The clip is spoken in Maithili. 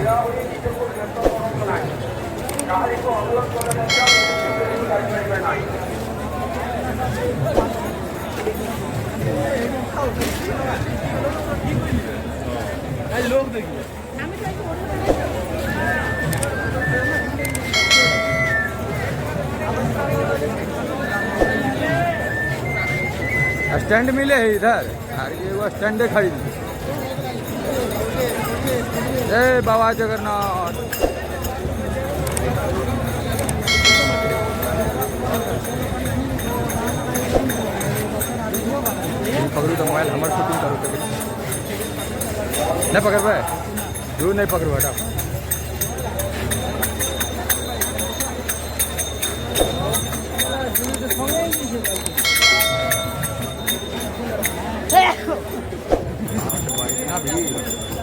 ଭିଡ଼ାଭିଡ଼ି ନିଜକୁ ବ୍ୟସ୍ତ କରନ୍ତୁ ନାହିଁ। କାହାରିକୁ ଅନୁରୋଧ କଲେ ମଧ୍ୟ କରିପାରିବେ ନାହିଁ। लोग देखिए। स्टैंड मिले है इधर, एगो स्टैंडे खरीद। जय बाबा जगन्नाथ। पकड़ू तो मोबाइल, हमर शूटिंग करू तो नहीं पकड़बै, दूर नहीं पकड़ू, हटाओ। इतना भीड़।